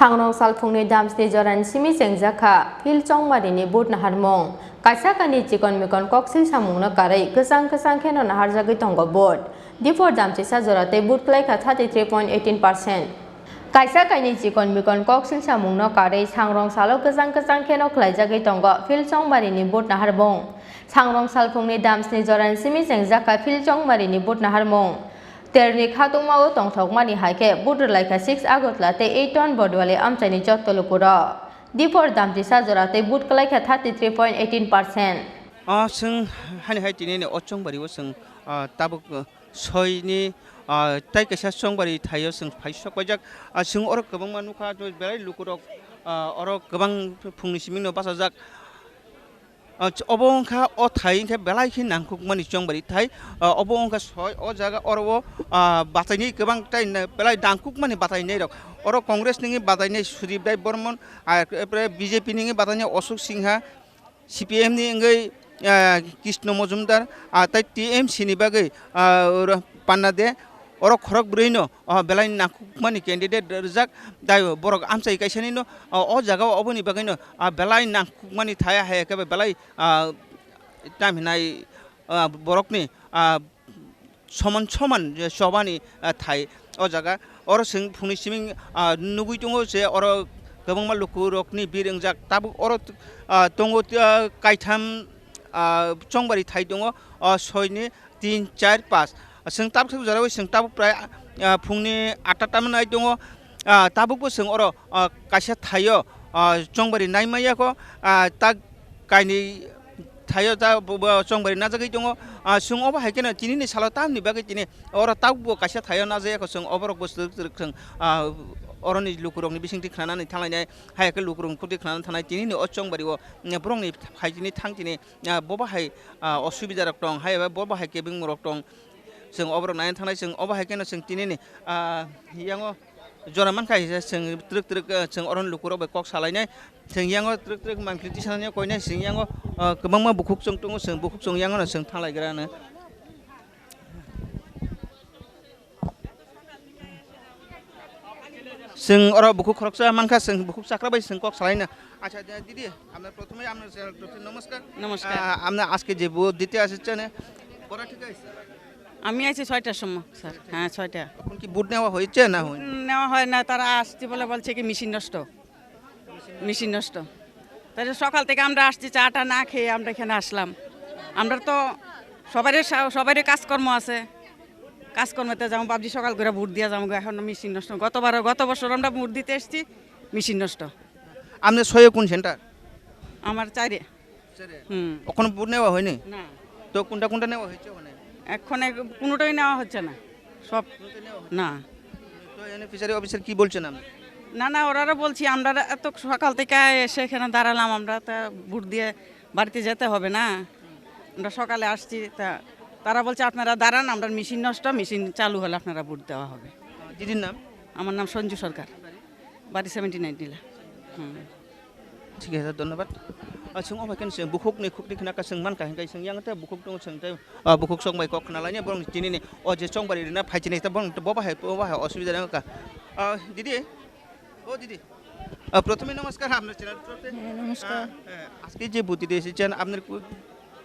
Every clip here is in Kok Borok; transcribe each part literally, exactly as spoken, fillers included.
Thangrong salphungni damsni jorani simi chengjak kha Phil Chongmarini vote naharmung. Kaisa kainwi chikon mikon koksil samungno karwi kwchang kwchang kheno naharjagwi tongo vote. Dipor damchisa jora tei vote kwlai kha thirty three point eighteen percent. Kaisa kainwi chikon mikon koksil samungno karwi sangrong salo kwchang kwchang kheno khlaijagwi tongo Phil Chongmarini vote naharmung. Sangrong salphungni damsni jorani simi chengjak kha Phil Chongmarini vote naharmung. Terni khatungmao tongthokmani hai khe vote rwlai kha six Agartala tei eight ton Bodwali amchaini jotto lukurok. Dipor damchisa jora tei vote kwlai kha thirty three point eighteen percent. O chwng hani hai tini ni o chongbari o chwng, ah, tabuk, ah, soi ni, ah, tai kaisa chongbari thaio chwng phai sok paijak. Ah, chwng oro kwbangma nukha, belai lukurok, ah, oro kwbang phungni simi no bachajak. Ah, ch-, obo wngkha o thai wngkha belai khe nangkukmani chongbari thai. Ah, obo wngkha soi o jaga oro o, ah, bachaini kwbang tai na-, belai nangkukmani bachainai rok. Oro Congress nini bachainai Sudip Dai Bormon, ah, epre B J P nini bachainai Ashok Singha, C P M ni wngwi, ah, Krishna Majumdar, ah, tai T M C ni bagwi, ah, oro Panna de. Oro khorok bwrwi no, ah, belai nangkukmani candidate rijak, tai borok amchai kaisa ni no, ah, o jaga o oboni bagwi no, ah, belai nangkukmani thai hai khe belai, ah, tam hinai, ah, borokni, ah, soman soman je chobani, ah, thai o jaga. Oro chwng phungni simi, ah, nugui tongo je oro kwbangma lukurokni bir wngjak. Tabuk oro, ah, tongo, ah, kaitham, ah, chongbari thai tongo, ah, soi ni tin, char, panch. Chwng tabuk tabuk jora o chwng tabuk prai, ah, phungni atta tamani nai tongo. Ah, tabukbo chwng oro, ah, kaisa thaio, ah, chongbari nai manya kho, ah, tak kainwi thaio ta bo, bo chongbari najagwi tongo. Ah, chwng obo hai kheno tinini salo tamni bagwi tini oro tabukbo kaisa thaio najaya kho, chwng oborokbo swrwk swrwk chwng, ah, oroni lukurokni bisingtwi khnanani thanglainai, hai khe lukurokni khukti khnana thangnai tinini o chongbari o, mm, borokni phaitini thangtini, ah, bobo hai, ah, osubida rok tong, hai eba bobo hai kebengmorok tong. Chwng oborok naina thangnai, chwng obo hai kheno chwng tinini, ah, yango jora mankha hai se chwng twrwk twrwk, ah, chwng oroni lukurok bai kok salainai. Chwng yango twrwk twrwk mangpili tisanani koinai, chwng yango, ah, kwbangma bukhuk chwng tongo, chwng bukhuk chwng yangono chwng thanglaigra ano. Chwng oro bukhuk khoroksa mankha, chwng bukhuk chakra bai chwng kok salaina. আচ্ছা, দে-, দিদি, আপনার প্রথমে আপনার চ্যানেল প্রতি নমস্কার। নমস্কার। আহ, আপনি আজকে যে ভোট দিতে এসেছেন, কটা ঠিক আছে? আমি আইছি ছয়টার সময়, স্যার। হ্যাঁ, ছয়টা। তখন কি ভোট নেওয়া হয়েছে না হয়নি? নেওয়া হয় না, তারা আসছে বলে বলছে কি মেশিন নষ্ট। মেশিন নষ্ট। তাহলে সকাল থেকে আমরা আসছি, চা টা না খেয়ে আমরা এখানে আসলাম। আমরা তো সবারই সা-, সবারই কাজকর্ম আছে, কাজকর্মতে যাবো, ভাবছি সকাল করে ভোট দিয়ে যাবো, এখন মেশিন নষ্ট। গতবারও, গত বছর আমরা ভোট দিতে এসেছি, মেশিন নষ্ট। আপনার ছয়ে কোন সেন্টার? আমার চারে। চারে? হুম। ওখানে ভোট নেওয়া হয়নি? না। তো কোনটা কোনটা নেওয়া হয়েছে ওখানে? এখন এক-, কোনোটাই নেওয়া হচ্ছে না, সব। কোনোটাই নেওয়া হচ্ছে না? না। তো এনে ফিশারি অফিসার কি বলছেন আপনি? না, না, ওনারা বলছি, আমরা এত সকাল থেকে এসে এখানে দাঁড়ালাম, আমরা তা ভোট দিয়ে বাড়িতে যেতে হবে না, আমরা সকালে আসছি, তা তারা বলছে, "আপনারা দাঁড়ান, আমরা মেশিন নষ্ট, মেশিন চালু হলে আপনারা ভোট দেওয়া হবে।" দিদির নাম? আমার নাম সঞ্জু সরকার, বাড়ি সেভেন্টি নাইন টিলা। হুম। ঠিক আছে, ধন্যবাদ। Ah, chwng obo khe chwng bukhuk ni khukti khna kha chwng mankha, hinkhe chwng yang tei bukhuk tongo, chwng tei, ah, bukhuk chwng bai kok khna lainai borok ni tini ni o je chongbari rina phai chini ta borok bo bahai, bo bahai osubida wng kha. Ah, didi, o didi, ah, prothome namaskar, apnar channel torof se। হ্যাঁ, নমস্কার। Ah, eh, ajke je buti de esechen apnar ku-,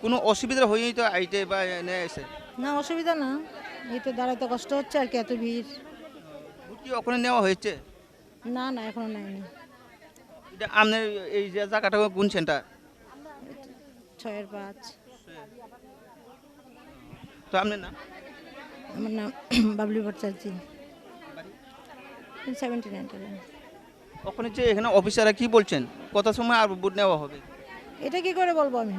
kuno osubida hoyni to aite ba ne ese? না, অসুবিধা না, এই তো দাঁড়াইতে কষ্ট হচ্ছে আর কি, এত ভিড়। Buti okhone newa hoyeche? না, না, এখনো নেয়নি। এটা আপনার এই যে জায়গাটা কোন সেন্টার? ছয়ের পাঁচ। তো আপনার নাম? আমার নাম বাবলি ভট্টাচার্য। সেভেন্টি নাইন টাকা। ওখানে যে এখানে অফিসাররা কি বলছেন? কত সময় আর ভোট নেওয়া হবে? এটা কি করে বলবো আমি?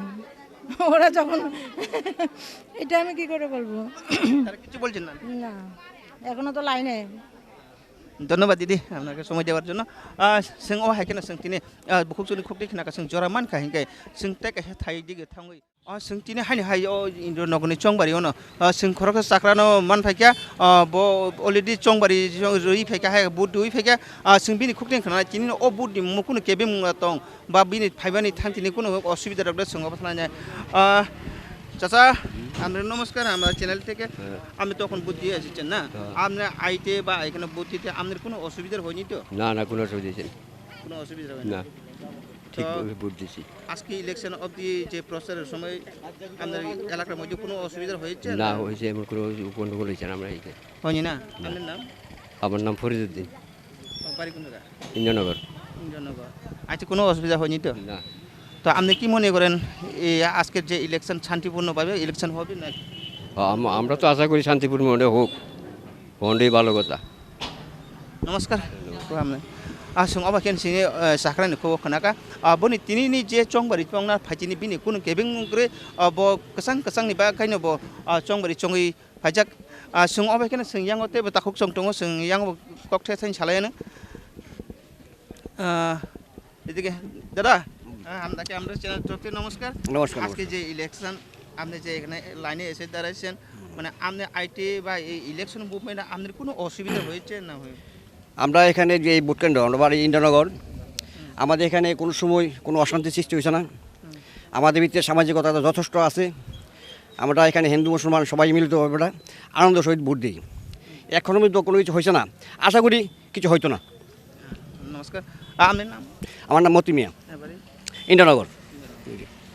ওরা যখন, এটা আমি কি করে বলবো? তারা কিছু বলছেন না? না, এখনো তো লাইনে। ধন্যবাদ দিদি, আপনাকে সময় দেওয়ার জন্য। Ah, chwng o hai kheno chwng tini, ah, bukhuk chwngni khukti khna kha chwng jora man kha hinkhe chwng tei kaisa thai dige thangwi. Ah, chwng tini haini hai o Indra Nogorni chongbari ono, ah, chwng khoroksa chakrano man phaikha, ah, bo already chongbari rwi phaikha, hai vote rwi phaikha, ah, chwng bini khukti khna tini o vote ni mukhuno kebeng mungla tong ba bini phaibani thang tini kuno osubida rok da chwng obo thangnai. Ah, চাচা, আপনার নমস্কার, আমার চ্যানেল থেকে। হ্যাঁ। আপনি তো এখন ভোট দিয়ে এসেছেন, না? হ্যাঁ। আপনার আইতে বা এখানে ভোট দিতে আপনার কোনো অসুবিধার হয়নি তো? না, না, কোনো অসুবিধা হয়েছে না। কোনো অসুবিধা হয়নি? না, তো ঠিকভাবে ভোট দিছি। আজকে ইলেকশন অবধি যে প্রচারের সময় আপনার এলাকার মধ্যে কোনো অসুবিধা হয়েছে না, না? হয়েছে, এমন কোনো গন্ডগোল হয়েছে না আমরা এখানে। হয়নি না? না। আপনার নাম? আমার নাম ফরিদুদ্দিন। বাড়ি কোন জায়গা? ইন্দ্রনগর। ইন্দ্রনগর। আচ্ছা, কোনো অসুবিধা হয়নি তো? না। তো আপনি কি মনে করেন, এই আজকের যে ইলেকশন শান্তিপূর্ণভাবে ইলেকশন হবে না? আম-, আমরা তো আশা করি শান্তিপূর্ণ মনে হোক, মনেই ভালো কথা। নমস্কার। Ko hamnai. Ah, chwng obo khe sini, eh, sakra ni khubo khwnaka. Ah, boni tini ni je chongbari chongna phaitini bini kunu kebeng wngkre, ah, bo kwchang kwchang ni bagwi no bo, ah, chongbari chongwi phaijak. Ah, chwng obo khe chwng yango teibo takhuk chwng tongo, chwng yango kok the thani salai ano. Ah, এদিকে দাদা, হ্যাঁ, আপনাকে আমরা চ্যানেল তরফে নমস্কার। নমস্কার, আজকে নমস্কার। যে ইলেকশন, আপনি যে এখানে লাইনে এসে দাঁড়াইছেন, মানে, আপনি আইটি বা এই ইলেকশন মুভমেন্টে আপনার কোনো অসুবিধা হয়েছে না হয়? আমরা এখানে যে এই ভোট কেন্দ্র, আমরা বাড়ি ইন্দ্রনগর, আমাদের এখানে কোনো সময় কোনো অশান্তি সৃষ্টি হয়েছে না। আমাদের ভিতরে সামাজিকতা যথেষ্ট আছে। আমরা এখানে হিন্দু মুসলমান সবাই মিলিতভাবে আমরা আনন্দ সহিত ভোট দিই। এখনো পর্যন্ত কোনো কিছু হয়েছে না, আশা করি কিছু হইতো না। নমস্কার। আ, আপনার নাম? আমার নাম মতি মিয়া। হ্যাঁ, বাড়ি? ইন্দ্রনগর।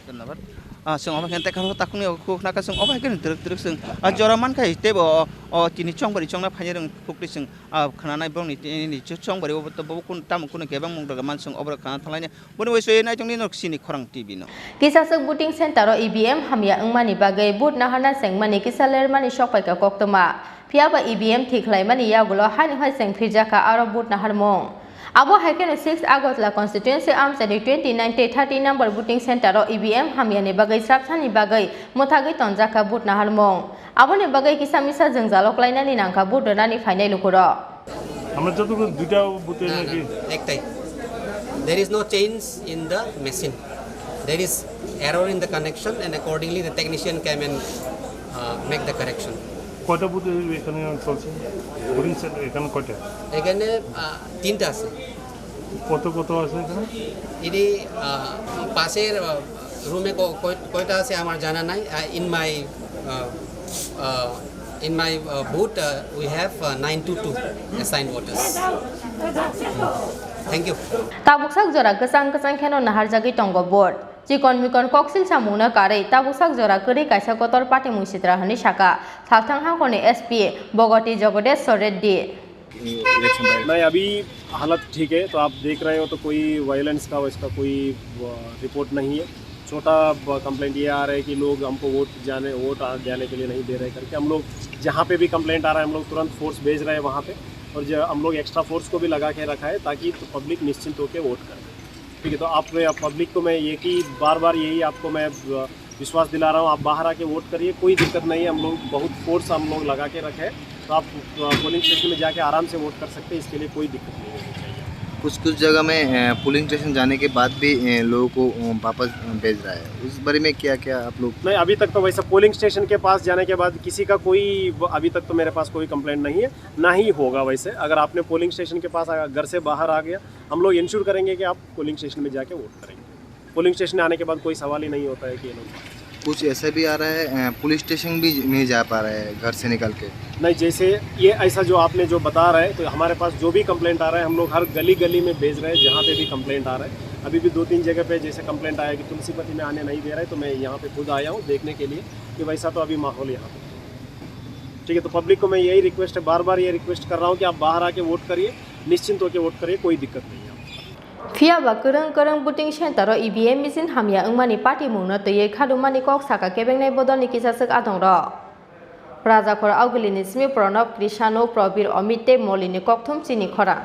ধন্যবাদ। আ, chwng obo khe tei khoroksa takhukni khubo khna khe chwng obo hai khe twrwk twrwk chwng, a, jora man khe teibo o, o tini chongbari chongna phainai rwng kukti chwng, a, khwnanai borokni tini chongbari obo to bo kun tamo kunu kebang mung rwgwi man chwng obo rok khna thanglainai. Boni bai soi naitongni norok chini khorang T V no. Kisaswk voting center o E V M hamya wngmani bagwi vote naharna chengmani kisa lermani sokpaikha koktwma. Phiya ba E V M thik khlaimani yagulo haino hai chengphirjakha aro vote naharmung. Abo hai kheno six Agartala constituency amchaini twenty nine tei thirty number voting center o E V M hamyani bagwi srapsani bagwi mwthagwi tonjakha vote naharmung. Aboni bagwi kisa misa jwngjalo klainani nangkha vote rwnani phainai lukurok. আমরা যতটুকু দুইটা বুথে না, না, নাকি একটাই। There is no change in the machine. There is error in the connection and accordingly the technician came and, uh, make the correction. কয়টা বুথে এখানে চলছে? ভোটিং সেন্টার এখানে কয়টা? এখানে, আহ, তিনটা আছে। কত কত আছে এখানে? এটি, আহ, পাশের, আহ, রুমে ক-, কয়-, কয়টা আছে আমার জানা নাই। Uh, in my, uh, uh, in my, uh, booth, uh, we have, uh, nine to two assigned voters. Thank you. Tabuksak jora kwchang kwchang kheno naharjagwi tongo vote. Chikon mikon koksil samungno karwi tabuksak jora kwrwi kaisa kotor patimung sitra hwnwi saka Salthang hakorni S P Bogoti Jogodeshwar Reddy. Election barrier. नहीं, अभी हालत ठीक है, तो आप देख रहे हो तो कोई वायलेंस का वैसा कोई, अ, रिपोर्ट नहीं है। छोटा, अ, कंप्लेंट ये आ रहा है कि लोग हमको वोट जाने, वोट आ, जाने के लिए नहीं दे रहे करके। हम लोग जहाँ पे भी कंप्लेंट आ रहा है, हम लोग तुरंत फोर्स भेज रहे हैं वहाँ पे, और ज-, हम लोग एक्स्ट्रा फोर्स को भी लगा के रखा है ताकि पब्लिक निश्चिंत होकर वोट करे। ठीक है, तो आप, आप पब्लिक को मैं एक ही बार बार यही आपको मैं, अ, विश्वास दिला रहा हूँ, आप बाहर आके वोट करिए, कोई दिक्कत नहीं है। हम लोग बहुत फोर्स हम लोग लगा के रखे हैं, तो आप, अ, पोलिंग स्टेशन में जाके आराम से वोट कर सकते हैं, इसके लिए कोई दिक्कत नहीं होनी चाहिए। कुछ कुछ जगह में, अ, पोलिंग स्टेशन जाने के बाद भी, अ, लोगों को, अ, वापस, अ, भेज रहा है, उस बारे में क्या क्या आप लोग? नहीं, अभी तक तो वैसा पोलिंग स्टेशन के पास जाने के बाद किसी का कोई, अभी तक तो मेरे पास कोई कंप्लेंट नहीं है, ना ही होगा। वैसे अगर आपने पोलिंग स्टेशन के पास, अ, घर से बाहर आ गया, हम लोग इंश्योर करेंगे कि आप पोलिंग स्टेशन में जाके वोट करेंगे। पोलिंग स्टेशन आने के बाद कोई सवाल ही नहीं होता है कि ये लोग कुछ ऐसा भी आ रहा है, अ, पुलिस स्टेशन भी नहीं जा पा रहे हैं घर से निकल के। नहीं, जैसे ये ऐसा जो आपने जो बता रहे हैं, तो हमारे पास जो भी कंप्लेंट आ रहा है, हम लोग हर गली गली में भेज रहे हैं, जहाँ पे भी कंप्लेंट आ रहा है। अभी भी दो तीन जगह पे जैसे कंप्लेंट आया कि तुलसीपति में आने नहीं दे रहे, तो मैं यहाँ पे खुद आया हूँ देखने के लिए कि वैसा तो अभी माहौल यहाँ पे। ठीक है, तो पब्लिक को मैं यही रिक्वेस्ट है, बार बार ये रिक्वेस्ट कर रहा हूँ कि आप बाहर आके वोट करिए, निश्चिंत होकर वोट करिए, कोई दिक्कत नहीं है। Phiya ba kwrwng kwrwng voting center o E V M machine hamya wngmani patimungno twiwi khadumani kok saka kebengnai bodolni kisaswk adongrok. Rajakhor Augulini simi Pranab Krishanu, Probir Amit tei Molini kokthum chini khorang.